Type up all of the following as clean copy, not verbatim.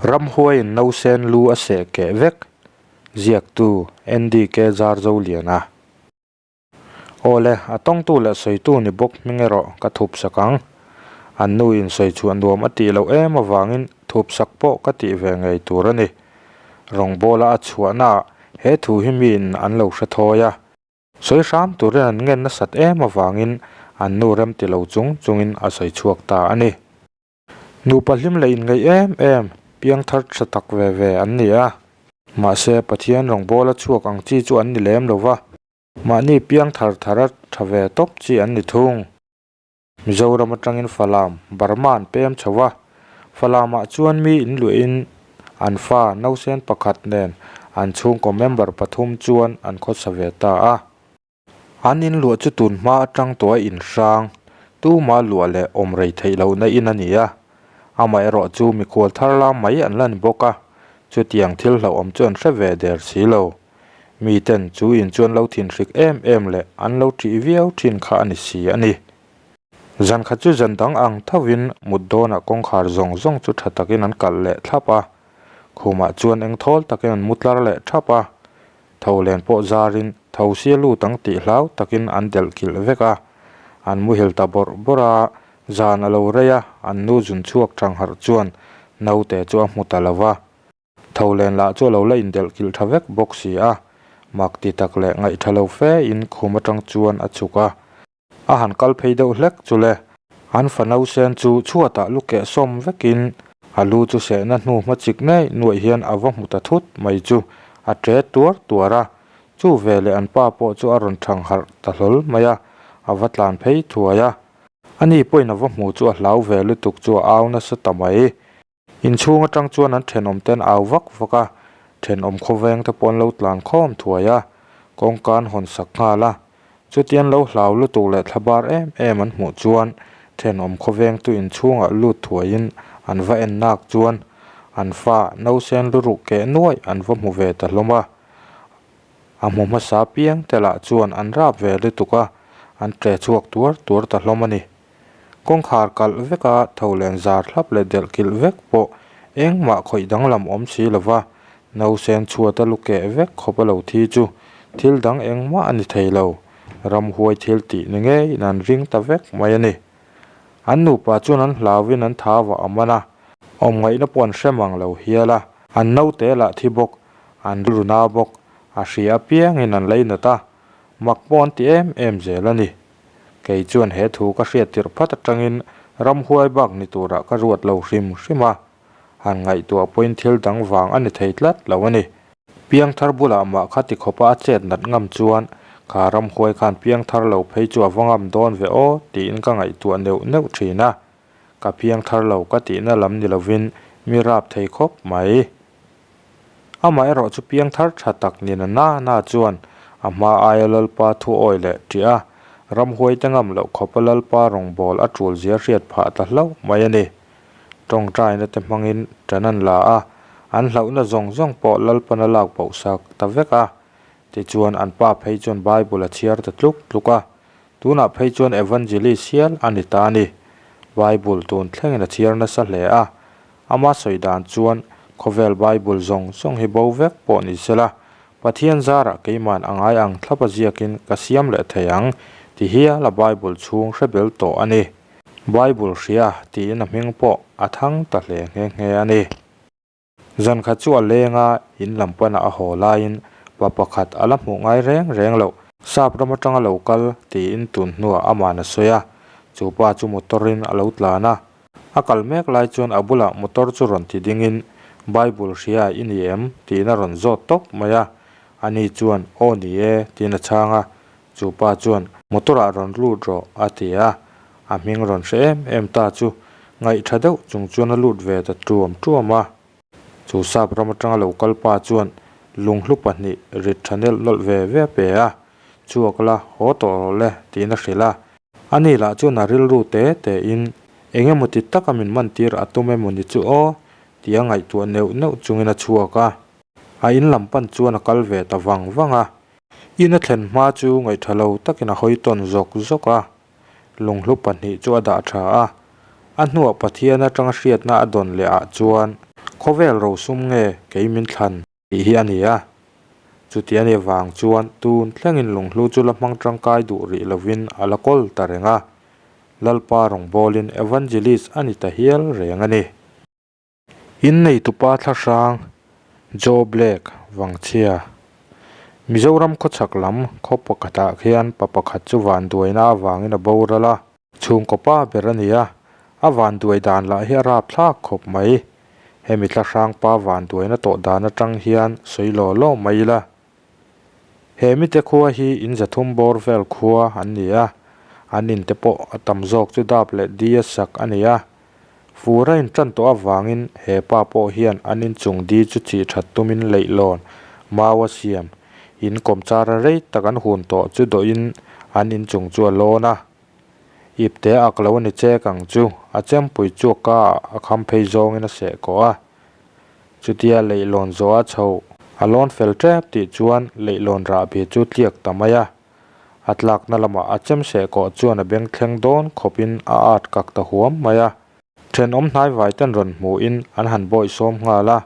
Ramhuaiin nausen lu a seh keh vek, ziaktu NDK Zarzoliana. Awle, a tawngtu leh sawitu ni bawk hming erawh ka thup sak ang. An nu in sawi chhuah nuam a tih loh em avangin thup sak pawh ka tih ve ngei tur a ni. Rawngbawla a chhuahnaah he thu hi miin an lo hre thawi a. Sawi hram turin an ngen nasat em avangin an nu rem ti lo chung chungin a sawi chhuak ta a ni. Nupa hlim leh inngeih em em, piangthar tha tak ve ve an ni a. Mahse, Pathian rawngbawla chhuak ang chi chu an ni lem lo va, mahni piangthar thara tha ve tawp chi an ni thung. Mizoram atangin Falam, Burma an pem chho va, Falamah chuan mi inluahin an fa nausen pakhat nen an chhungkaw member pathum chuan an khawsa ve ta a. An in luah chu tun hma atang tawh a inhrang, tuma luah leh awm rei theih lohna in a ni a. Amaherawh chu mikhual thar lam mai an la ni bawk a, chutiang thil hlauhawm chu an hre ve der si lo. Miten chu in chu an lo thinhrik em em leh an lo ṭih viau ṭhin kha a ni si a ni. Zan khat chu zan dang ang thovin mut dawnah kawngkhar zawng zawng chu ṭha takin an kalh leh thlap a, khumah chuan eng thawl takin an mu tlar leh ṭhap a. Tho len pawh zarin tho sia lut ang tih hlau takin an delh kilh vek a, an muhil ta bawrh bawrh a, zan a lo rei a, an nu zun chhuak thang harh chuan naute chu a hmu ta lo va. Tho len lah chu a lo la indelh kilh tha vek bawk si a, mak ti tak leh ngaihtha lo fe in khum atang chuan a chhuk a. A han kal phei deuh hlek chu le. An fa nausen chu chhuatah lu keh sawm vekin a lu chu sehna hnu hma chik ngei nuaih hian a va hmu ta thut mai chu a ṭe tuar tuar a. Chu veleh an pa pawh chu a rawn thang harh ta hlawl mai a, a va tlan phei thuai a. Ani pawhin a va hmu chu a hlau ve lutuk chu a au nasa ta mai. Inchhung atang chuan an thenawm te an au vak vak a, thenawm khawveng te pawh an lo tlan khawm thuai a, kawngka an hawn sak nghal a. Chuti an lo hlau lutuk leh thlabar em em an hmuh chuan thenawm khawveng tu inchhungah lut thuaiin an va en nak chuan an fa nausen luruh keh nuaih an va hmu ve ta hlawm a. A hmu hmasa piang te lah chuan an rap ve lutuk a, an ṭe chhuak tuar tuar ta hlawm a ni. Kawngkhar kalh veka tho len zar thlap leh delh kilh vek pawh engmah khawih danglam awm si lova, nausen chhuata lu keh vek khawp a lo thi chu thil dang engmah a ni thei lo, ramhuai thil tih ni ngeiin an ring ta vek mai a ni. An nupa chuan an hlauin an tha vah a man a, awmngaihna pawh an hre mang lo hial a, an naute lah thi bawk, an runa bawk, a hria apiangin an leinat a, mak pawh an ti em em zel a ni. Kei chuan he thu ka hriat tirh phat atangin ramhuai bak ni turah ka ruat lo hrim hrim a, han ngaihtuah pawhin thil dang vang a ni thei tlat lo a ni. Piangthar bulah mah kha ti khawpa a chet nat ngam chuan kha ramhuai khan piangthar lo phei chu a va ngam dawn ve aw tiin ka ngaihtuah neuh neuh thin a, ka piangthar lo ka tihna lam ni lovin mi rap thei khawp mai. Amaherawh chu piangthar tha tak ni na na na chuan a hma aia Lalpa thu awi leh ṭih a, ramhuaite ngam loh khawpa Lalpa rawngbâwl a ṭul zia hriat phah ta hlauh mai a ni. Ṭawngṭaina te hmangin ṭan an la a, an hlauhna zawng zawng pawh Lalpan a lak bohsak ta vek a. Tichuan an pa phei chuan Bible a chhiar ta tluk tluk a, tunah phei chuan Evangelist hial a ni ta a ni. Bible tun thlengin a chhiar nasa hle a, Ama sawi dan chuan khawvel Bible zawng zawng hi bo vek pawh ni sela, Pathian zarah keiman a ngai ang thlapa ziakin ka siam leh thei ang ti hial a Bible chhung hre bel tawh a ni. Bible hria tiin a hming pawh a thang ta hle nghe nghe a ni. Zan khat chu a leng a, in lam pana a haw laiin pa pakhat a la hmuh ngai reng reng loh. Sap ram atanga lo kal tiin tun hnuah aman a sawi a, chu pa chu motor in a lo tlan a, A kal mek lai chuan a bulah motor chu rawn ti dingin, Bible hria i ni em? tiin a rawn zawt tawp mai a. Ani chuan, Aw ni e, tiin a chhang a. Chu pa chuan, Motor-ah rawn lut rawh, a ti a. A hming rawn hre em em ta chu ngaihtha deuh chung chuan a lut ve ta tuam tuam a. Chu sap ram atanga lo kal pa chuan lunghlu pahnih rit tha nelh nawlh ve ve a pe a, Chhuak la, haw tawh rawh le, tiin a hrilh a. Ani lah chuan a rilru te te in, Eng emaw ti taka min man tir a tum emaw ni chu aw? tia ngaihtuah neuh neuh chungin a chhuak a. A in lam pan chuan a kal ve ta vang vang a. In a thlen hma chu ngaihtha lo takin a hawi tawn zawk zawk a. Lunghlu pahnih chu a dah tha a. A hnuah Pathian atanga hriatna a dawn leh ah chuan. Khawvel rosum nge kei min thlan tih hi a ni a. Chuti a nih vang chuan tun thlengin lunghlu chu la hmang tangkai duh rih lovin a la kawl ta reng a. Lalpa rawngbawlin Evangelist a ni ta hial reng a ni. Inneitupa thlahrang Joe Black Vangchhia Mizoram khawchhak lam khaw pakhatah khian pa pakhat chu vanduaina avangin a boral a. Chhungkaw pa ber a ni a, a vanduai dan lah hi a rapthlak khawp mai. Hemi thlahrang pa vanduaina tawh dan atang hian sawi law law mai ila. He mite khua hi in zathum bawr vel khua an ni a, an inte pawh a tam zawk chu dap leh di a sak a ni a. Fur a intan tawh avangin he pa pawh hian an inchung di chu chih that tumin leihlawn mau a siam. In kawmchara rei tak an hun tawh chu dawhin an inchung chu a lawn a. Ipte ak lo a ni chek ang chu, a chempui chu a ka ah a kham phei zawngin a seh kawh a. Chutia leihlawn zawh a chho a lawn fel tep tih chuan leihlawn rahbi chu tliak ta mai a. A tlakna lamah a chem seh kawh chuan a beng thleng dawn khawpin a at kak ta huam mai a. Thenawm hnaivai ten rawn hmuhin an han bawih sawm nghal a.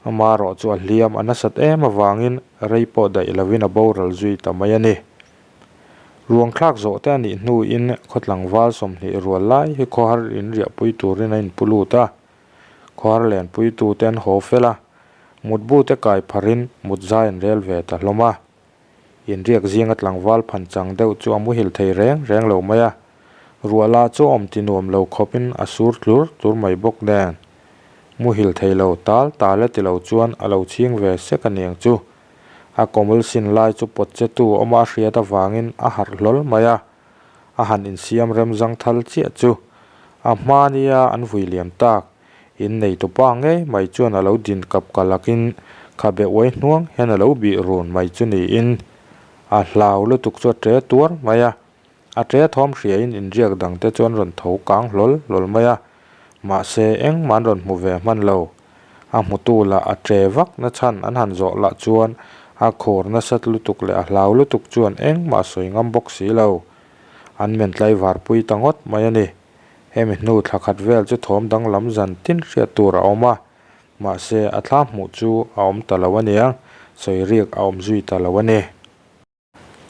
Amarawh chu a hliam a nasat em avangin rei pawh daih lovin a boral zui ta mai a ni. Ruang thlak zawh te a nih hnuin khawtlangval 20 rual lai hi khawhar inriahpui turin a inpu lut a. Khuar lenpuitu te an haw fel a, mutbu te kai pharin mut zai an rel ve ta hlawm a. Inriak zinga tlangval phan chang deuh chu a muhil thei reng reng lo mai a, ruah lah chu awm ti nuam lo khawpin a sur tlur tlur mai bawk nen. Muhil thei lo tal tal e ti lo chuan a lo chhing ve sek a niang chu. A kawmul sin lai chu pawt che tu awma a hriat avangin a harh hlawl mai a. A han insiam rem zang thal chiah chu a hma nia an vui liam tak. In neitupa ngei mai chuan a lo din kap ka lakin khabe uai hnuang hian a lo bih run mai chu niin a hlau lutuk chu a ṭe tuar mai a. A ṭe thawm hriain inriak dangte chu an rawn tho kang hlawl hlawl mai a, mahse engmah an rawn hmu ve hman lo. A hmutu lah a ṭe vak na chhan an han zawh lah chuan a khur nasat lutuk leh a hlau lutuk chuan engmah a sawi ngam bawk si lo. An men tlaivar pui ta ngawt mai a ni. Hemi hnu thla khat vel chu thawm danglam zan tin hriat tur a awm a, mahse a thla hmuh chu a awm ta lo a nia, sawi riak a awm zui ta lo a ni.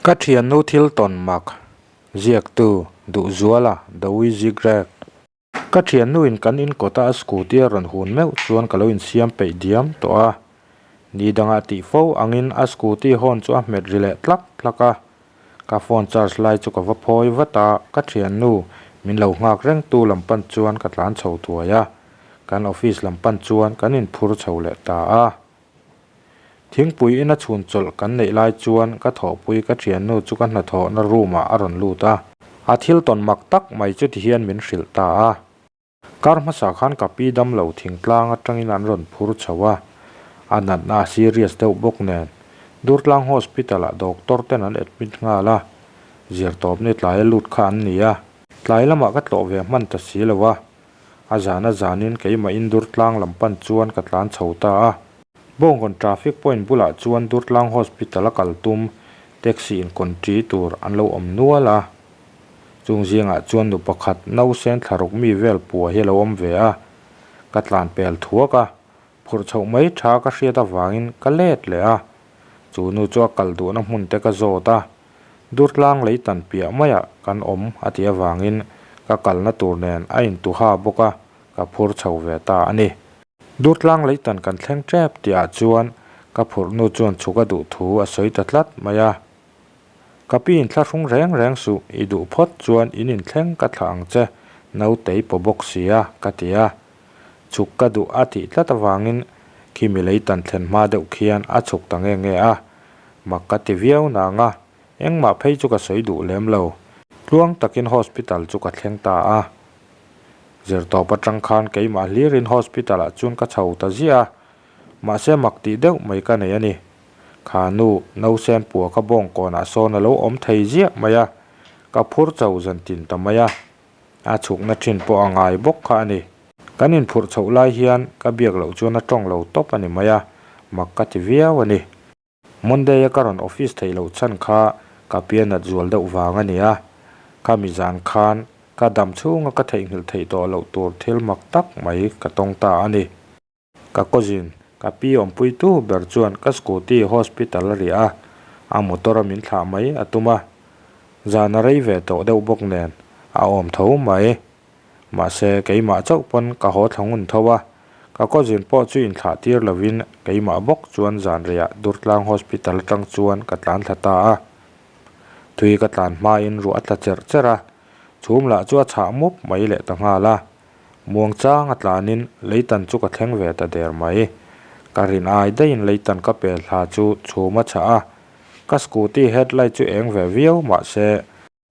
Ka thiannu thil tawn mak, ziaktu, Duhzuala, Dawi Zigrek. Ka thiannuin kan inkawta a scooty a rawn hun meuh chuan ka lo insiam peih diam tawh a. Ni dangah tih fo angin a scooty hawn chu a hmet ri leh tlak tlak a. Ka phone charge lai chu ka va phawi vat a, ka thiannu min lo nghak reng tu lam pan chuan ka tlan chho thuai a. Kan office lam pan chuan kan inphur chho leh ta a. Thingpui ina chhun chawlh kan neih lai chuan ka thawhpui ka thiannu chu ka hnathawhna room ah a rawn lut a. A thil tawn mak tak mai chu tihian min hrilh ta a. Kar hmasa khan ka pi damlo thingtlang atangin an rawn phur chho a, a natna a serious deuh bawk nen Durtlang Hospital ah doctor ten an admit nghal a, zirtawpni tlai a lut kha an ni a, tlai lamah ka tlawh ve hman ta si lo a. A zan a zanin keimah in Durtlang lam pan chuan ka tlan chho ta a. Bawngkawn traffic point bulah chuan Durtlang Hospital a kal tum taxi in kawnṭi tur an lo awm nual a. Chung zingah chuan nu pakhat nausen thlaruk mi vel pua hi a lo awm ve a. Ka tlan pel thuak a, phurh chhoh mai tha ka hriat avangin ka let leh a. Chu nu chu a kal duhna hmun te ka zawt a. Durtlang lei tan piah maiah kan awm a tih avangin ka kalna tur nen a intuha bawk a, ka phur chho ve ta a ni. Durtlang lei tan kan thleng tep tihah chuan ka phurhnu chuan chhuk a duh thu a sawi ta tlat mai a. Ka pi inthlahrung reng reng suh, i duh phawt chuan in inthleng ka thlah ang che, nautei paw bawk si a, ka ti a. Chhuk ka duh a tih tlat avangin khimi lei tan thlen hma deuh khian a chhuk ta nge nge a. Mak ka ti viau nang a, engmah phei chu ka sawi duh lem lo. Tluang takin hospital chu ka thleng ta a. Zirtawp atang khan keimah hlirin hospital ah chuan ka chho ta ziah a, mahse mak tih deuh mai ka nei a ni. Kha nu, nausen pua ka bawngkawnah sawn a lo awm thei ziah mai a, ka phur cho zan tin ta mai a. A chhukna thin pawh a ngai bawk kha a ni. Kan inphurh chhoh lai hian ka biak loh chuan a tawng lo tawp a ni mai a, mak ka ti viau a ni. Monday a ka rawn office theih loh chhan kha ka pianat zual deuh vang a ni a, khami zan khan ka dam chhunga ka theihnghilh theih tawh loh tur thil mak tak mai ka tawng ta a ni. Ka cousin, ka pi awmpuitu ber chuan ka scooty hospital a riah a, a motor a min thlah mai a tum a. Zan a rei ve tawh deuh bawk nen a awm tho mai. Mahse, keimah chauh pawn ka haw thla ngun tho a, ka cousin pawh chu inthlah tir lovin keimah bawk chuan zan reiah Durtlang Hospital atang chuan ka tlan thla ta a. Thui ka tlan hmain ruah a tla cherh cherh a, chhum lah chu a chhah mup mai leh ta nghal a. Muangchang a tlanin leitan chu ka thleng ve ta der mai. Ka rin ai daihin leitan ka pel thla chu chhum a chhah a, ka scooty headlight chu eng ve viau mahse,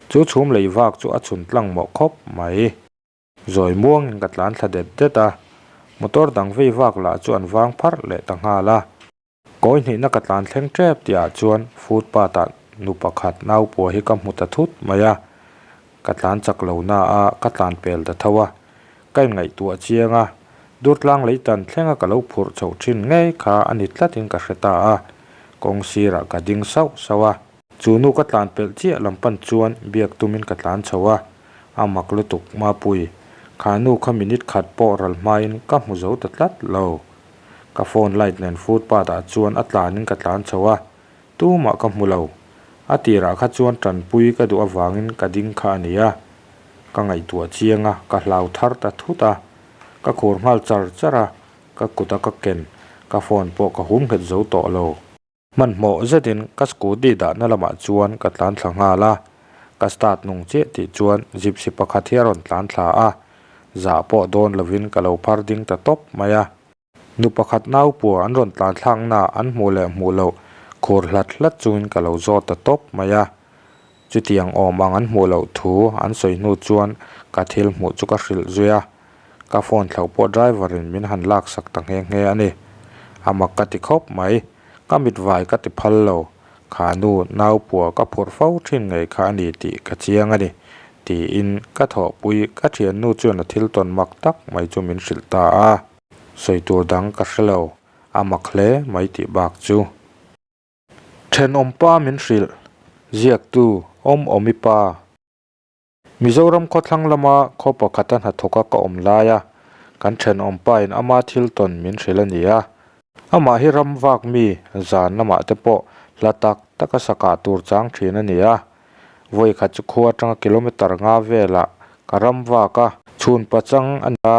Chu chhum lei vak chu a chhun tlang mawh khawp mai. Zawi muangin ka tlan thla det det a, motor dang vei vak lah chu an vang pharh leh ta nghal a. Kawi hnihna ka tlan thleng tep tihah chuan footpath ah nu pakhat naupua hi ka hmu ta thut mai a, ka tlan chak lo na a ka tlan pel ta tho a. Ka inngaihtuah chiang a, Durtlang leitan thlenga ka lo phurh chhoh thin ngei kha a ni tlatin ka hre ta a, kawng sirah ka ding sauh sauh a. Chu nu ka tlan pelh chiah lam pan chuan biak tumin ka tlan chho a, a mak lutuk Mapui, kha nu kha minute khat pawh ral hmain ka hmu zo ta tlat lo. Ka phone light nen footpath ah chuan a tlanin ka tlan chho a, tumah ka hmu lo. A tirah kha chuan tanpui ka duh avangin ka ding kha a ni a, ka ngaihtuah chiang a, ka hlau thar ta thut a, ka khur nghal char char a, ka kut a ka ken, ka phone pawh ka hum nghet zo tawh lo. Hmanhmawh zetin ka scooty dahna lamah chuan ka tlan thla nghal a, ka start nung chiah tih chuan gypsy pakhat hi a rawn tlan thla a, zah pawh dawn lovin ka lo phar ding ta tawp mai a. Nu pakhat naupua an rawn tlan thlakna an hmuh leh hmuh loh khur hlat hlat chungin ka lo zawt ta tawp mai a. Chutiang awm ang an hmuh loh thu an sawi hnu chuan ka thil hmuh chu ka hrilh zui a, ka phone thlauh pawh driver in min han lak sak ta nghe nghe a ni. A mak ka ti khawp mai, ka mit vai ka ti phal lo, kha nu naupua ka phurh fo thin ngei kha a ni tih ka chiang a ni, tiin ka thawhpui ka thiannu chuan a thil tawn mak tak mai chu min hrilh ta a. Sawi tur dang ka hre lo, a mak hle mai tih bak chu. Thenawmpa min hrilh, ziaktu awm awmi pa. Mizoram khawthlang lama khaw pakhata hnathawka ka awm laia kan thenawmpa in ama thil tawn min hrilh a ni a. Amah hi ram vak mi zan lamah te pawh hla tak taka sakah tur chang thin a ni a. Vawi khat chu khua atanga kilometer nga velah ka ram vak a, chhun pachang a ni a.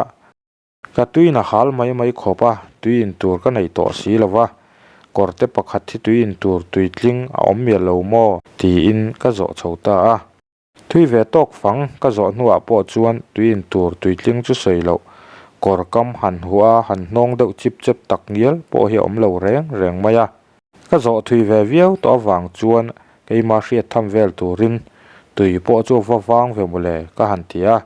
Ka tuin a hal mai mai khawp a, tui in tur ka nei tawh si lo va, kawrte pakhat hi tui in tur tui tling a awm mial lo maw? Tiin ka zawh chho ta a. Thui ve tawk fang ka zawh hnuah pawh chuan tui in tur tui tling chu sawi loh, kawr kam han huah a han hnawng deuh chip chep tak ngial pawh hi a awm lo reng reng mai a. Ka zawh thui ve viau tawh avang chuan keimah hriat tham vel turin tui pawh chu va vang ve mawle ka han ti a.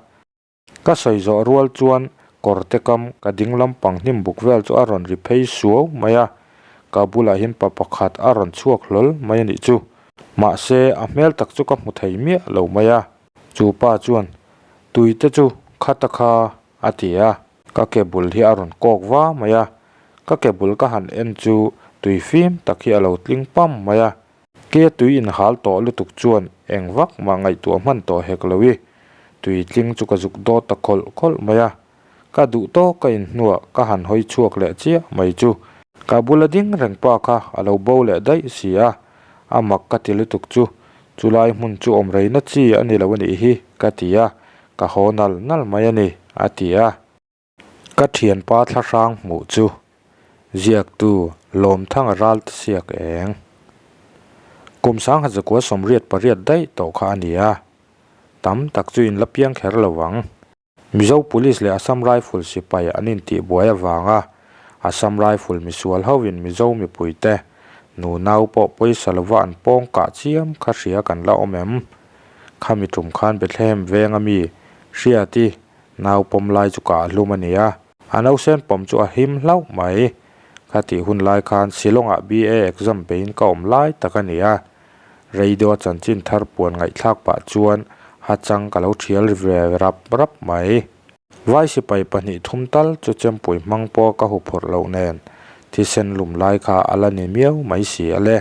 Ka sawi zawh rual chuan kawrte kam ka ding lampang hnim buk vel chu a rawn ri phei suau mai a, ka bulah hian pa pakhat a rawn chhuak hlawl mai a nih chu. Mahse, a hmel tak chu ka hmu thei miah lo mai a. Chu pa chuan, Tuite chu khata kha a ti a, ka ke bul hi a rawn kawk va mai a. Ka ke bul ka han en chu tui fim tak hi a lo tling pam mai a. Ke tui inhal tawh lutuk chuan eng vak mah ngaihtuah hman tawh hek lo i, tui tling chu ka zuk dawt ta khawlh khawlh mai a. Ka duh tawk ka inhnuah ka han hawi chhuak leh chiah mai chu ka bula ding reng pa kha a lo bo leh daih si a, a mak ka ti lutuk chu chulai hmun chu awm reina chi a ni lo a nih hi ka ti a, ka haw nal nal mai a ni a ti a. Ka thianpa thlahrang hmuh chu ziaktu Lawmthanga Ralte siak eng. Kum sangha zakua 88 daih tawh kha a ni a, tam tak chu in la piang kher lo ang. Mizo Police leh Assam Rifle sipai an intihbuai avanga Assam Rifle misual hovin Mizo mipuite nunau pawh pawisa lova an pawng kah chiam kha hria kan la awm em? Khami tum khan Bethlehem venga mi Hriati Nau pawm lai chu kah hlum a ni a, a nausen pawm chu a him hlauh mai. Kha tih hun lai khan Shillong-ah BA exam peiin ka awm lai tak a ni a, radio chanchin thar puan ngaihthlak pah chuan hachang ka lo thial ve rap rap mai. Vai sipai pahnih thum tal chu chempui hmang pawh ka huphurh loh nen thisen lum lai kha a la ni miau mai si a le.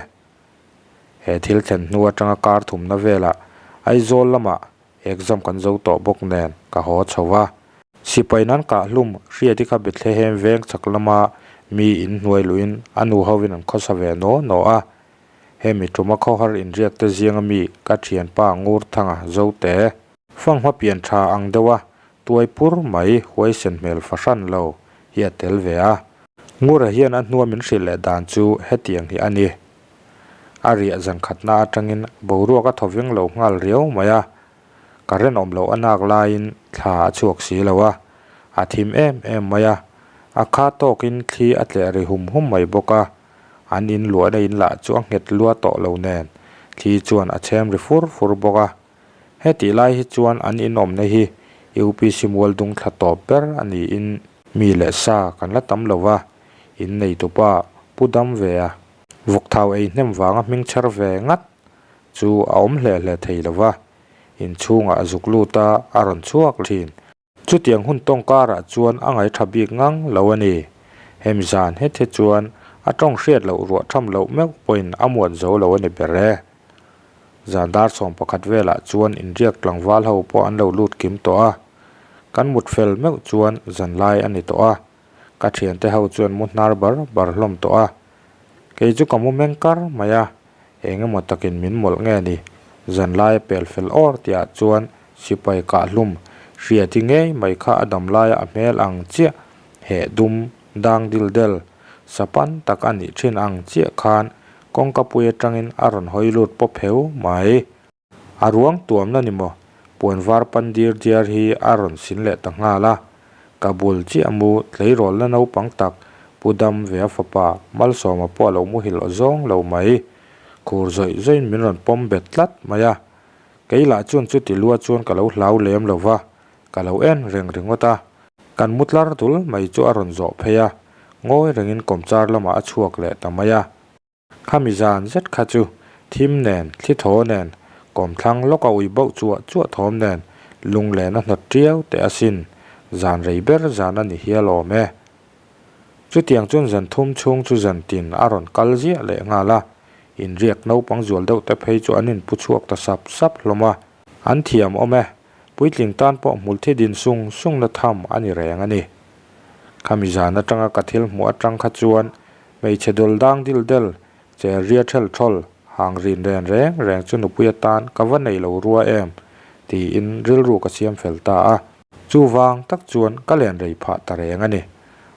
He thil thlen hnu atanga kar thumna velah Aizawl lamah Exam kan zo tawh bawk nen ka haw chho a. Sipai nan kah hlum Hriati kha Bethlehem veng chhak lama Mi in hnuai luhin a nu hovin an khawsa ve naw naw a. Hemi tuma khawhar inriak te zinga mi ka thianpa Ngurthanga Zote. Fanghma pian tha ang deuh a tuai pur mai huaisen hmel fahran lo hi a tel ve a. Ngura hian a hnua min hrilh leh dan chu hetiang hi a ni. A riah zan khatna atangin boruak a thaw veng lo nghal riau mai a, ka renawm loh a nak laiin thla a chhuak si lo a, a thim em em mai a, a kha tawkin thli a tleh ri hum hum mai bawk a, an in luahna in lah chu a nghet lua tawh lo nen thli chuan a chhem ri fur fur bawk a, hetih lai hi chuan an inawmna hi UPC mual dung thla tawp ber a niin mi leh sa kan la tam lo va, innei tupa pu dam ve a, vawkthau ei hnem vanga hming chher ve ngat chu a awm hle hle thei lo va, inchhungah a zuk lut a, a rawn chhuak thin. Chutiang hun tawng karah chuan a ngaihṭha bik ngang lo a ni. Hemi zan het hi chuan a tawng hriat loh ruah ṭham loh meuh pawhin a muan zo lo a ni ber e. Zan dar 11 velah chuan inriak tlangval ho pawh an lo lut kim tawh a. Kan mut fel meuh chuan zanlai a ni tawh a. Ka thiante ho chuan mu hnar bar bar hlawm tawh a. Kei chu ka mu meng kar mai a, eng emaw takin min mawlh nge ni? Zanlai a pel fel awr tihah chuan sipai kahhlum hriati ngei mai kha a dam laia a hmel ang chiah heh dum dang dil del sapan tak a nih thin ang chiah khan kawngka pui atangin a rawn hawi lut pawp heu mai. A ruang tuamna ni maw? Puan var pan dir diar hi a rawn sin leh ta nghal a. Ka bul chiah mu tleirawlna naupang tak Pu Dam ve a fapa Malsawma pawh a lo muhil aw zawng lo mai. Khur zawih zawihin min rawn pawm bet tlat mai a. Kei lah chuan chuti lua chuan ka lo hlau lem lo va, ka lo en reng ringawt a. Kan mu tlar dul mai chu a rawn zawh phei a, ngawi rengin kawmchar lamah a chhuak leh ta mai a. Khami zan zet kha chu thim nen, thli thaw nen, kawmthlang lawka ui bauh chuah chuah thawm nen lunglen a hnawt tiau teh asin, zan rei ber zan a ni hial awm e. Chutiang chuan zan thum chhung chu zan tin a rawn kal ziah leh nghal a, inriak naupang zual deuh te phei chu an inpu chhuak ta sap sap hlawm a, an thiam awm e, puitling tan pawh hmulthi din sung sungna tham a ni reng a ni. Khami zan atanga ka thil hmuh atang kha chuan Hmeichhe dul dang dil del, che ria thel thawl, hang rin ren reng reng chu nupui atan ka va nei lo rua em? tiin rilru ka siam fel ta a. Chuvang tak chuan ka len rei phah ta reng a ni.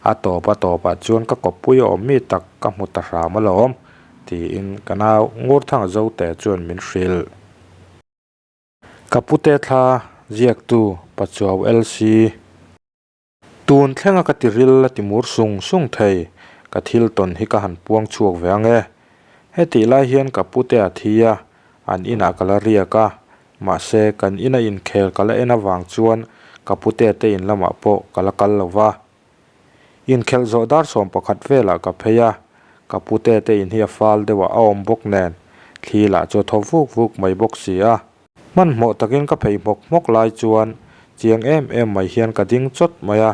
A tawp a tawpah chuan ka kawppui a awm mi tak ka hmu ta hram alawm, tiin ka nau Ngurthanga Zote chuan min hrilh. Ka pute thla ziaktu Pachuau LC. Tun thlenga ka ti ril a ti mur sung sung thei, ka thil tawn hi ka han puang chhuak ve ang e. Hetih lai hian ka pute a thi a, an inah ka la riak a, mahse kan ina inkhel ka la en avang chuan ka pute te in lamah pawh ka la kal lo va. Inkhelh zawh dar 11 velah ka phei a, ka pute te in hi a fal deuh ah a awm bawk nen, thli lah chu a thaw vuk vuk mai bawk si a. Hmanhmawh takin ka phei hmawk hmawk lai chuan chiang em em mai hian ka ding chawt mai a,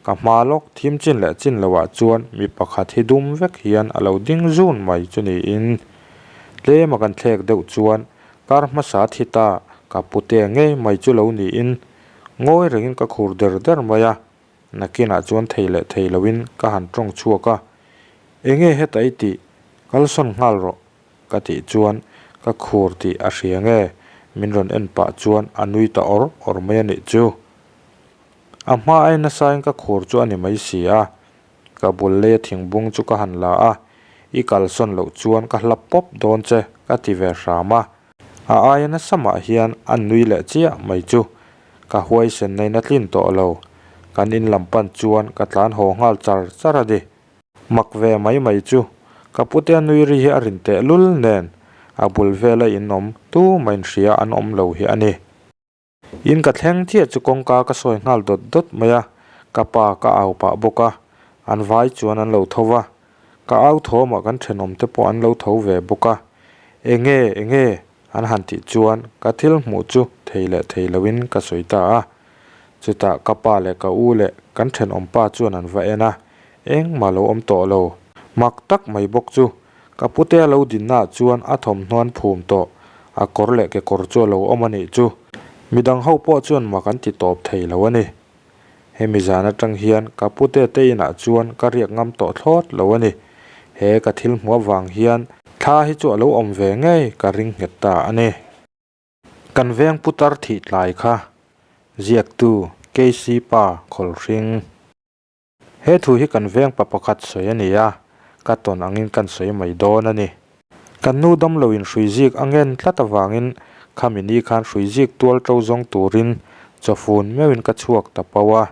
ka hma lawk thim chin leh chin loah chuan mi pakhat hi dum vek hian a lo ding zun mai chu niin tlema kan thlek deuh chuan kar hmasa thi ta ka pute ngei mai chu lo niin ngawi rengin ka khur der der mai a, nakinah chuan thei leh thei loin ka han tawng chhuak a, Enge heta i tih? Kalsawn nghal rawh. Ka tih chuan ka khur tih a hria nge? Min rawn en pah chuan a nui ta awr awr mai a nih chu. A hma ai nasain ka khur chu a ni mai si a. Ka bul leia thingbung chu ka han la a, I kalsawn loh chuan ka hlap pawp dawn che ka ti ve hram a. A aia nasa mah hian a nui leh chiah mai chu. Ka huaisen nain a tlin tawh lo. Kan in lam pan chuan ka tlan haw nghal char char a ni. Mak ve mai mai chu, ka putea nui ri hi a rin teh lul nen, a bul vela in awm tu mah in hria an awm lo hi a ni. In ka thleng chiah chu kawngka ka sawi nghal dawt dawt mai a, ka pa ka au pah bawk a, an vai chuan an lo tho va, ka au thawmah kan thenawm te pawh an lo tho ve bawk a, Enge, enge? an han tih chuan ka thil hmuh chu thei leh thei loin ka sawi ta a. Chutah ka pa leh ka u leh kan thenawm pa chuan an va en a, engmah lo awm tawh lo. Mak tak mai bawk chu ka putea lo dinnaah chuan a thawmhnaw an phum tawh, a kawr leh kekawr chu a lo awm a nih chu. Midang ho pawh chuan mak an ti tawp thei lo a ni. Hemi zan atang hian ka pute te inah chuan ka riak ngam tawh thlawt lo a ni. He ka thil hmuh avang hian thla hi chu a lo awm ve ngei ka ring nghet ta a ni. Kan veng putar thih tlai kha ziaktu KC Pa Khawlhring. He thu hi kan veng pa pakhat sawi a ni a, ka tawn angin kan sawi mai dawn a ni. Kan nu damloin hrui zik a ngen tlat avangin khami ni khan hrui zik tual to zawng turin chawfun meuhin ka chhuak ta pau a.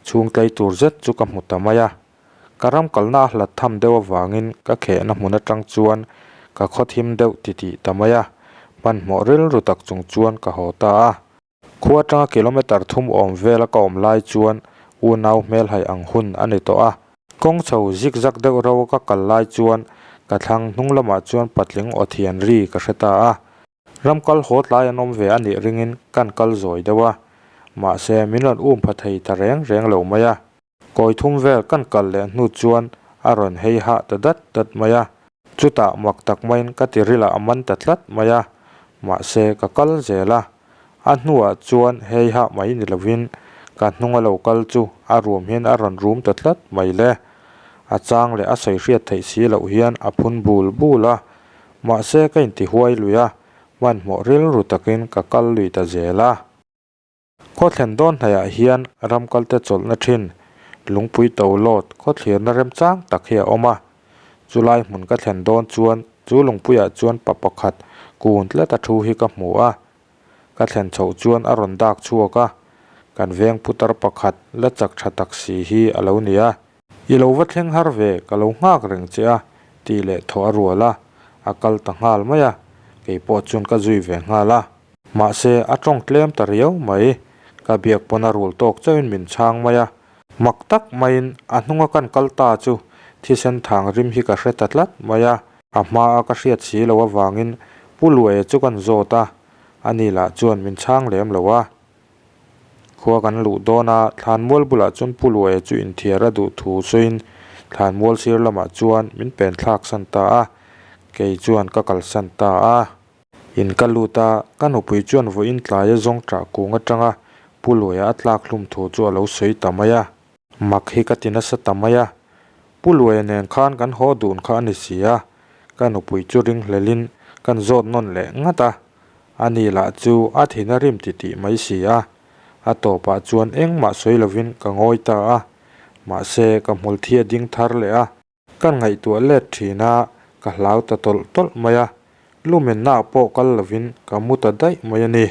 Chhung tlei tur zet chu ka hmu ta mai a. Ka ram kalna a hlat tham deuh avangin ka khehna hmun atang chuan ka khaw thim deuh titih ta mai a, hmanhmawh rilru tak chung chuan ka haw ta a. Khua atanga kilometer thum awm vela ka awm lai chuan unau hmelhai ang hun a ni tawh a. Kawng chho zik zak deuh ro ka kal lai chuan ka thlang hnung lamah chuan patling aw thian ri ka hre ta a. Ram kal haw tlai an awm ve a nih ringin kan kal zawi deuh a. Mahse min rawn um pha thei ta reng reng lo mai a. Kawi thum vel kan kal leh hnu chuan a rawn hei hah ta dat dat mai a. Chutah mak tak maiin ka tiril ah a man ta tlat mai a. Mahse ka kal zel a. A hnuah chuan hei hah mai ni lovin ka hnunga lo kal chu a rum hian a rawn rum ta tlat mai le. A chang leh a sawi hriat theih si loh hian a phun bul bul a. Mahse ka intihuai lui a, hmanhmawh rilru takin ka kal lui ta zel a. Khaw thlen dawn hnaihah hian ram kalte chawlhna thin lungpui to lawt khaw thlirna remchang tak hi a awm a. Chulai hmun ka thlen dawn chuan chu lungpuiah chuan pa pakhat kun tlat a thu hi ka hmu a. Ka thlen chhoh chuan a rawn dak chhuak a, kan veng putar pakhat la chak tha tak si hi a lo ni a. I lo va thleng har ve, ka lo nghak reng che a, tih leh thaw a rual a, a kal ta nghal mai a, kei pawh chuan ka zui ve nghal a. Mahse, a tawng tlem ta riau mai, ka biak pawn a rul tawk chauhin min chhang mai a, mak tak maiin a hnunga kan kal ta chu thisen thang rim hi ka hre ta tlat mai a, a hmaa ka hriat si loh avangin Pu Luaia chu kan zawt a, ani lah chuan min chhang lem lo a. Khua kan luh dawn a, Thlanmual bulah chuan Pu Luaia chu inthiar a duh thu sawiin Thlanmual sir lamah chuan min pen thlak san ta a, kei chuan ka kalsan ta a. In ka lut a, ka nupui chuan vawiin tlaia zawng ṭah kung aṭanga Pu Luaia a tlak hlum thu chu a lo sawi ta mai a. Mak hi ka ti nasa ta mai a, Pu Luaia nen khan kan haw dun kha a ni si a, ka nupui chu ringhlelin kan zawt nawn leh ngat a. Ani lah chu a thin a rim titih mai si a, a tawpah chuan engmah sawi lovin ka ngawi ta a, mahse ka hmul thi a ding thar leh a, ka ngaihtuah let thin a, ka hlau ta tawlh tawlh mai a, lumennaah pawh kal lovin ka mu ta daih mai a ni.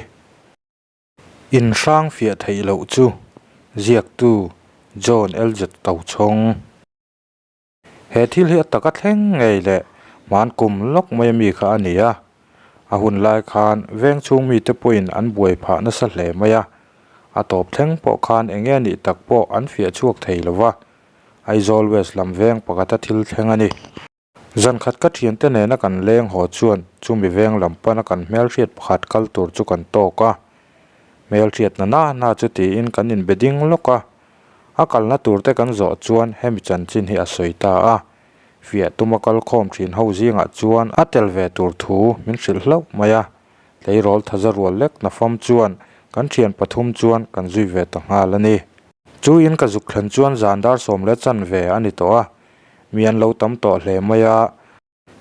Inhrang fiah theih loh chu ziaktu John LZ Tochhawng. He thil hi a taka thleng ngei leh hman kum lawk mai ami kha a ni a, a hun lai khan veng chhung mite pawhin an buai phah nasa hle mai a, a tawp thleng pawh khan eng nge nih tak pawh an fiah chhuak thei lo va, Aizawl West lam veng pakhata thil thleng a ni. Zan khat ka thiante nena kan leng haw chuan chumi veng lam pana kan hmelhriat pakhat kal tur chu kan tawk a, hmelhriatna na na chu tiin kan inbe ding lawk a, A kalna turte kan zawh chuan hemi chanchin hi a sawi ta a, fiah tuma kal khawm thin ho zingah chuan a tel ve tur thu min hrilh hlauh mai a, tleirawl thaza rual lek nafam chuan kan thian pathum chuan kan zui ve ta nghal a ni. Chu in ka zuk thlen chuan zan dar 11 a ni tawh a, mi an lo tam tawh hle mai a,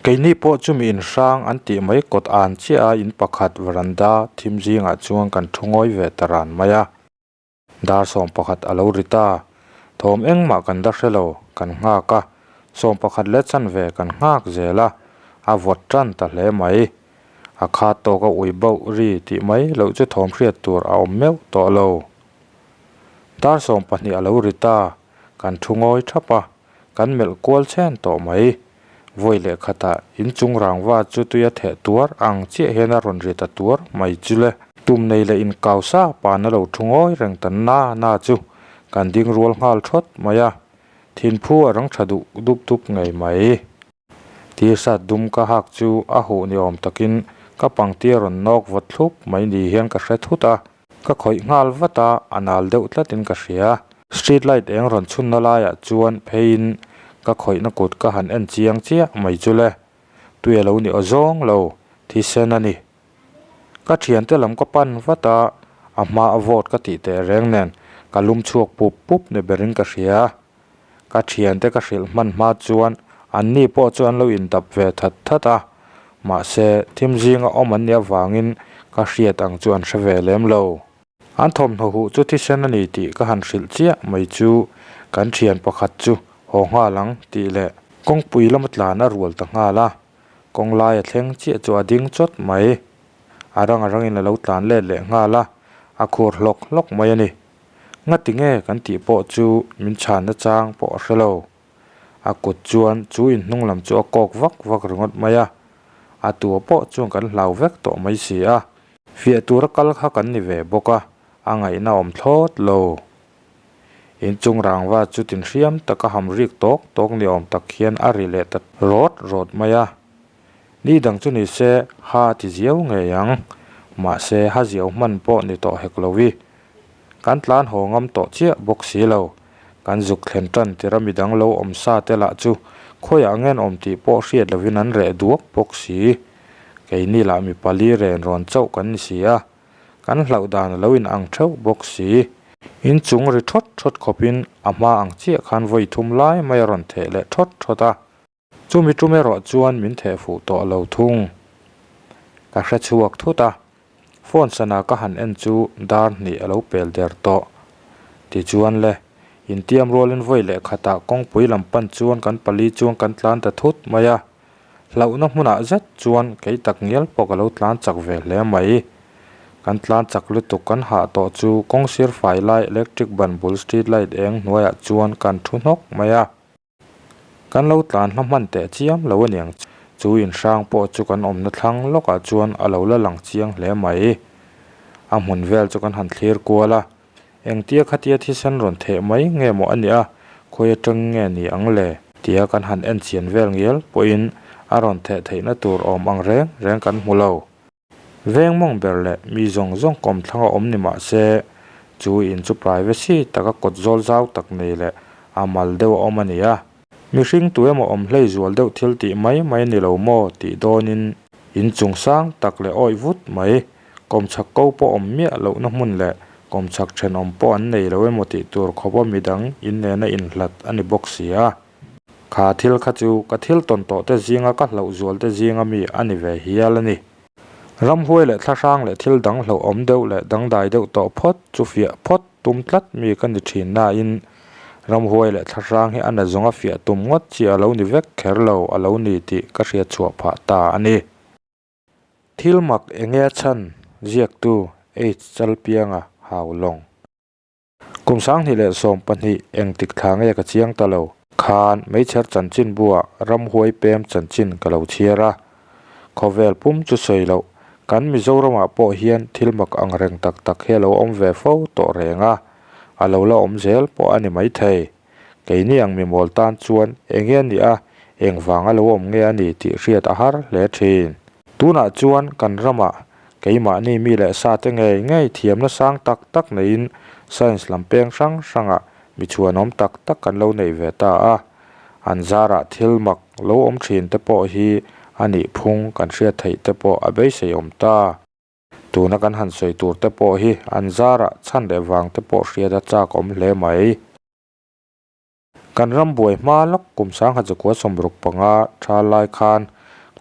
keini pawh chumi inhrang an tih mai kawt an chiah a in pakhat varanda thim zingah chuan kan thu ngawi ve ta ran mai a. Dar 11 a lo ri ta. Thawm engmah kan la hre lo, kan nghak a. 11:15 kan nghak zel a, a vawt tan ta hle mai. A khat tawk a ui bauh ri tih mai loh chu thawm hriat tur a awm meuh tawh lo. Dar 12 a lo ri ta, kan thu ngawi thap a. Kan melh kual chhen tawh mai. Vawi leh khatah inchung rangva chu tui a theh tuar ang chiah hian a rawn ri ta tuar mai chu le. Tum nei leh inkau sa pan a lo thu ngawi reng ta na na chu kan ding rual nghal thawt mai a, thinphu a rang tha duh dup dup ngei mai. T-shirt dum ka hak chu a huh ni awm takin ka pangti a rawn nawk vawt thlup mai ni hian ka hre thut a. Ka khawih nghal vat a, a nal deuh tlatin ka hria. Street light eng rawn chhunna laiah chuan pheiin ka khawihna kut ka han en chiang chiah mai chu le. Tui a lo ni aw zawng lo, thisen a ni. Ka thiante lam ka pan vat a, a hma a vote ka tih teh reng nen Ka lum chhuak pup pup ni berin ka hria. Ka thiante ka hrilh hman hma chuan anni pawh chu an lo indap ve that that a, mahse thim zinga awm an nih avangin ka hriat ang chu an hre ve lem lo. An thawmhnaw huh chu thisen a ni tih ka han hrilh chiah mai chu kan thian pakhat chu haw nghal ang tih leh kawngpui lama tlan a rual ta nghal a, kawng laia thleng chiah chu a ding chawt mai. A rang a rangin a lo tlan let leh nghal a, a khur hlawk hlawk mai a ni. Ngati nge kan tih pawh chu min chhanna chang pawh a hre lo. A kut chuan chu inhnung lam chu a kawk vak vak ringawt mai a, a tua pawh chuan kan hlau vek tawh mai si a. Fiah tura kal kha kan ni ve bawk a, a ngaihna awm thlawt lo. Inchung rangva chu tinhriam taka ham rik tawk tawk ni awm tak hian a ri leh ta rawt rawt mai a. Ni dang chu ni se ha a ti ziau ngei ang, mahse ha ziau hman pawh ni tawh hek lo i. Kan tlan haw ngam tawh chiah bawk si lo. Kan zuk thlen tan tira midang lo awm sa te lah chu khawiah ngen awm tih pawh hriat lovin an reh duak bawk si. Keini lah mi pali ren rawn chauh kan ni si a, kan hlauh dan a lo in ang theuh bawk si. Inchung ri thawt thawt khawpin a hma ang chiah khan vawi thum lai mai a rawn theh leh thawt thawt a. Chumi tum erawh chuan min theh fuh tawh lo thung. Ka hre chhuak thut a, phone sana ka han en chu dar hnih a lo pel der tawh. Tichuan le, intiam rualin vawi leh khatah kawngpui lam pan chuan kan pali chuan kan tlan ta thut mai a. Hlauhna hmunah zet chuan kei tak ngial pawh ka lo tlan chak ve hle mai. Kan tlan chak lutuk kan hah tawh chu kawng sir fai lai electric ban bul street light eng hnuaiah chuan kan thu hnawk mai a. Kan lo tlan hla hman teh chiam lo aniang chu inhrang pawh chu kan awmna thlang lawkah chuan a lo la lang chiang hle mai. A hmun vel chu kan han thlir kual a. Engtia khatia thisen rawn theh mai nge maw a nih a, khawi atang nge ni ang le? Tia kan han en chian vel ngial pawhin a rawn theh theihna tur awm ang reng reng kan hmu lo. Veng mawng ber leh mi zawng zawng kawm thlanga awm ni mah se, chu in chu privacy taka kawt zawl zau tak nei leh a mal deuh a awm a ni a. Mihring tu emaw awm hlei zual deuh thil tih mai mai a ni lo maw tih dawnin in chung sang tak leh awih vut mai, kawmchhak ko pawh awm miah lohna hmun leh kawmchhak thenawm pawh an nei lo emaw tih tur khawpa midang in nena inhlat a ni bawk si a. Kha thil kha chu ka thil tawn tawh te zinga ka hlauh zual te zinga mi a ni ve hial a ni. Ramhuai leh thlahrang leh thil dang hlauhawm deuh leh dangdai deuh tawh phawt chu fiah phawt tum tlat mi ka ni thin nain ramhuai leh thlahrang hi a na zawnga fiah tum ngawt chi a lo ni vek kher lo a lo ni tih ka hriat chhuah phah ta a ni. Thil mak enge a chhan ziaktu H Chalpianga Haulawng. Kum 2012 engtik thla nge ka chiang ta lo. Khan Meichher chanchin buah ramhuai pem chanchin ka lo chhiar a. Khawvel pum chu sawi loh, kan Mizoramah pawh hian thil mak ang reng tak tak hi a lo awm ve fo tawh reng a, a lo la awm zel pawh a ni maithei. Keini ang mimawl tan chuan enge a nih a, engvang a lo awm nge a ni tih hriat a har hle thin. Tunah chuan kan ramah Keimahni mi leh sa te ngei ngei thiamna sang tak tak neiin science lam peng hrang hrangah mi chhuanawm tak tak kan lo nei ve ta a. An zarah thil mak lo awm thin te pawh hi a nih phung kan hriat theih te pawh a beisei awm ta. Tuna kan han sawi tur te pawh hi an zarah chhan leh vang te pawh hriat a chak awm hle mai. Kan ram buai hma lawk kum 1965 tha lai khan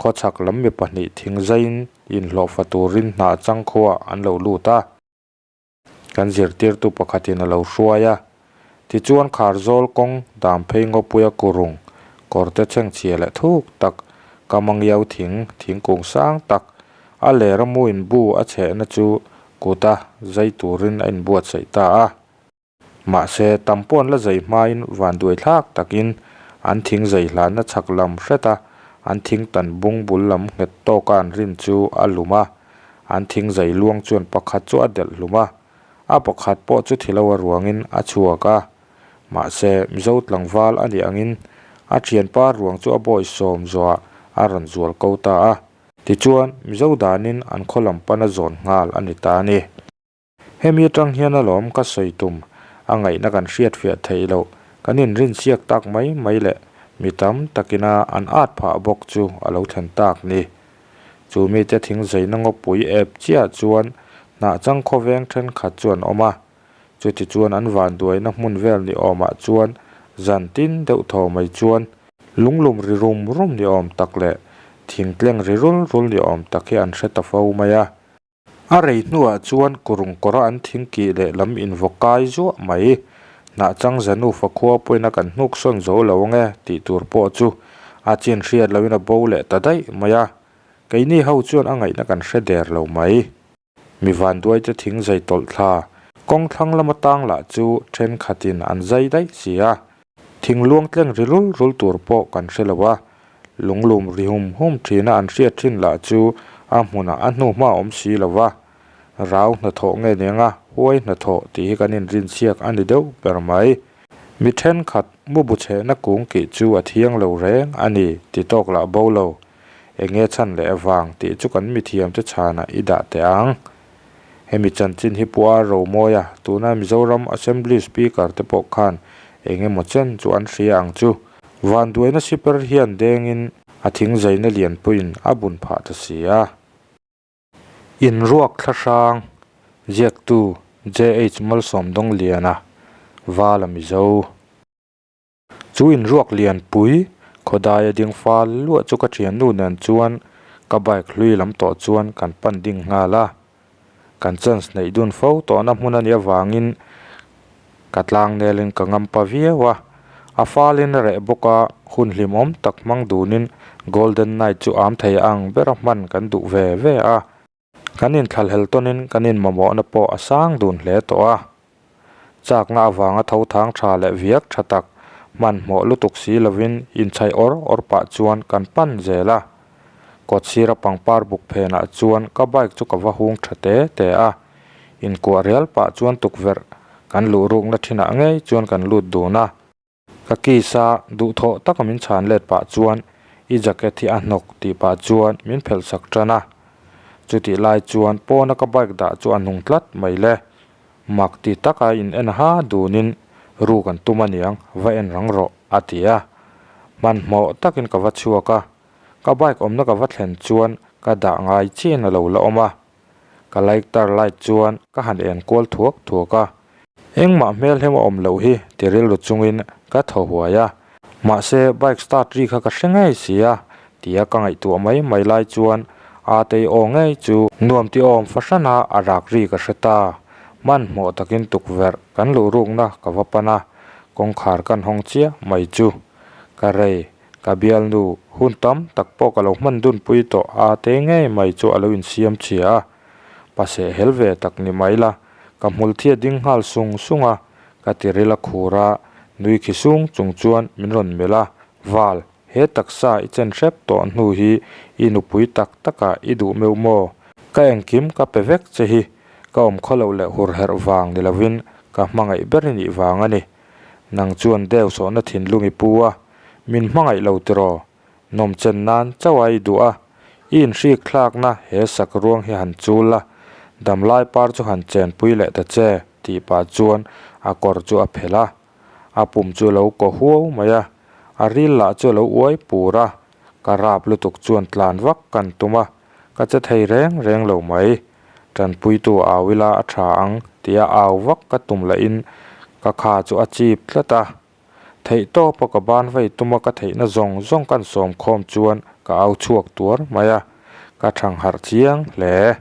khawchhak lam mi pahnih thing zaiin inhlawhfa turin hnah chang khuaah an lo lut a. Kan zirtirtu pakhatin a lo hruai a. Tichuan Kharzawl kawng dam phei ngawpuia kurung kawrte chhengchhia leh thuk tak Kamangiau thing thingkung sang tak a lera mu inbu a chhehna chu kuta zai turin a inbuatsaih ta a. Mahse, tam pawh an la zai hmain vanduai thlak takin an thing zai hlanna chhak lam hret a, an thing tan bung bul lam nghet tawka an rin chu a lum a, an thing zai luang chuan pakhat chu a delh hlum a, a pakhat pawh chu thi lo a ruangin a chhuak a. Mahse, Mizo tlangval a nih angin a thianpa ruang chu a bawi sawm zawhah a rawn zual ko ta a. Tichuan, Mizo danin an khaw lam pana zawn nghal a ni ta a ni. Hemi atang hian alawm ka sawi tum, a ngaihna kan hriatfiah theih loh, kan inrinsiak tak mai mai leh mi tam takina an at phah bawk chu a lo thlen tak ni. Chu mite thing zaina ngawpui ep chiah chuan hnah chang khawveng thenkhat chu an awm a. Chutichuan an vanduaina hmun vel ni awmah chuan zan tin deuh thaw mai chuan lunglum ri rum rum ni awm tak leh thingtleng ri rul rul ni awm tak hi an hre ta fo mai a. A rei hnuah chuan kurung kawra an thing kih leh lam invaw kai zuah mai. Hnahchang zanu fakhua pawhin a kan hnuk sawn zo lo ang e tih tur pawh chu a chin hriat loin a bo leh ta daih mai a. Keini ho chuan a ngaihna kan hre der lo mai. Mi vanduaite thing zai tawlh thla kawng thlang lama tang lah chu thenkhatin an zai daih si a. Thing luang tleng ri rul rul tur pawh kan hre lo a, lunglum ri hum hum thina an hriat thin lah chu a hmunah a hnu hma awm si lo va. Rau hnathawh nge nia huai hnathawh tih hi kan inrinchhiak a ni deuh ber mai. Mi thenkhat mu bu chhehna kung kih chu a thiang lo reng a ni ti tawk lah bo lo. Enge chhan leh vang tih chu kan mithiamte chhanah i dah teh ang. Hemi chanchin hi Pu Ar Romawia, tuna Mizoram Assembly Speaker te pawh khan eng emaw chen chu an hria ang chu. Vanduaina siper hian dengin a thing zaina lianpuiin a bun phah ta si a. Inruak thlahrang ziaktu JH Malsawmdawngliana, Vala Mizo. Chu inruak lianpui khawdai a ding fal luah chu ka thiannu nen chuan ka bike hlui lam tawh chuan kan pan ding nghal a. Kan chance neih dun fo tawhna hmun a nih avangin ka tlang nelin ka ngam pa viau a. A falin a reh bawk a, hun hlimawm tak hmang dunin Golden Night chu am thei ang bera hman kan duh ve ve a. Kan inthlahhlel tawnin kan inmamawhna pawh a sang dun hle tawh a. Chakna avanga tho thang tha leh viak tha tak, hmanhmawh lutuk si lovin inchhaih awr awr pah chuan kan pan zel a. Kawt sira pangpar buk phenah chuan ka bike chu ka va hung tha te te a. Inkuah rial pah chuan tukverh kan luh rukna thinah ngei chuan kan lut dun a. Ka kiss a, duhthawh taka min chhan let pah chuan i jacket hi a hnawk tih pah chuan min phelh sak tan a. Chutih lai chuan pawna ka bike dah chu a nung tlat mai le. Mak ti taka in en ha dunin ru kan tum aniang va en rang rawh a ti a. Hmanhmawh takin ka va chhuak a, ka bike awmna ka va thlen chuan ka dah ngai chian a lo la awm a. Ka lighter light chuan ka han en kual thuak thuak a, engmah hmel hem a awm loh hi ti rilru chungin ka thaw huai a, mahse bike start ri kha ka hre ngei si a tia ka ngaihtuah mai mai lai chuan Atei aw ngei chu nuam ti awm fahran a a rak ri ka hre ta, hmanhmawh takin tukverh kan luh rukna ka va pan a, kawngkhar kan hawng chiah mai chu ka rei. Ka bialnu, hun tam tak pawh ka lo hman dunpui tawh a te ngei mai chu a lo insiam chhia a. Paseh hel ve tak ni mai la, ka hmul thi a ding nghal sung sung a, ka ti ril a khur a, nui khi sung chung chuan min rawn melh a, Val, he taksa i chen hrep tawh hnu hi i nupui tak takah i duh meuh maw? Ka engkim ka pe vek che hi, ka awm khawloh leh hur herh vang ni lovin ka hmangaih ber i nih vang a ni. Nang chuan deu sawhna thinlung i pu a, min hmangaih lo tiraw? Nawm chen nan chauh a i duh a, i inhrik thlakna he sak ruang hi han chul la, damlai par chu han chenpui leh ta che, tih pah chuan a kawr chu a phelh a. A pum chu a lo kaw huau mai a, a ril lah chu a lo uai pur a, ka rap lutuk chuan tlan vak kan tum a, ka che thei reng reng lo mai. Tanpuitu au ila a tha ang tia au vak ka tum lahin ka kha chu a chip tlat a. Theih tawpa ka ban vei tuma ka theihna zawng zawng kan sawm khawm chuan ka au chhuak tuar mai a, ka thang harh chiang hle.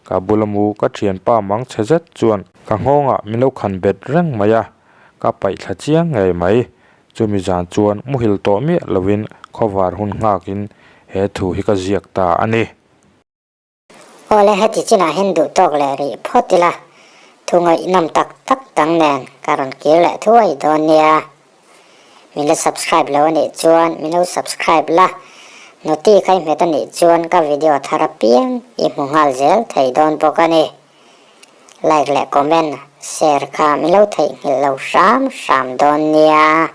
Ka bula mu ka thianpa mang chhe zet chuan ka nghawngah min lo khan bet reng mai a, ka paih thla chiang ngei mai. Chumi zan chuan muhil tawh miah lovin khawvar hun nghakin he thu hi ka ziak ta a ni. Awle heti chinah hian duh tawk leh rih phawt ila, thu ngaihnawm tak tak dang nen ka rawn kir leh thuai dawn nia. Min la subscribe lo anih chuan min lo subscribe la, noti ka i hmet anih chuan ka video thar apiang i hmu nghal zel thei dawn bawk a ni. Like leh comment, share kha min lo theihnghilh lo hram hram dawn nia.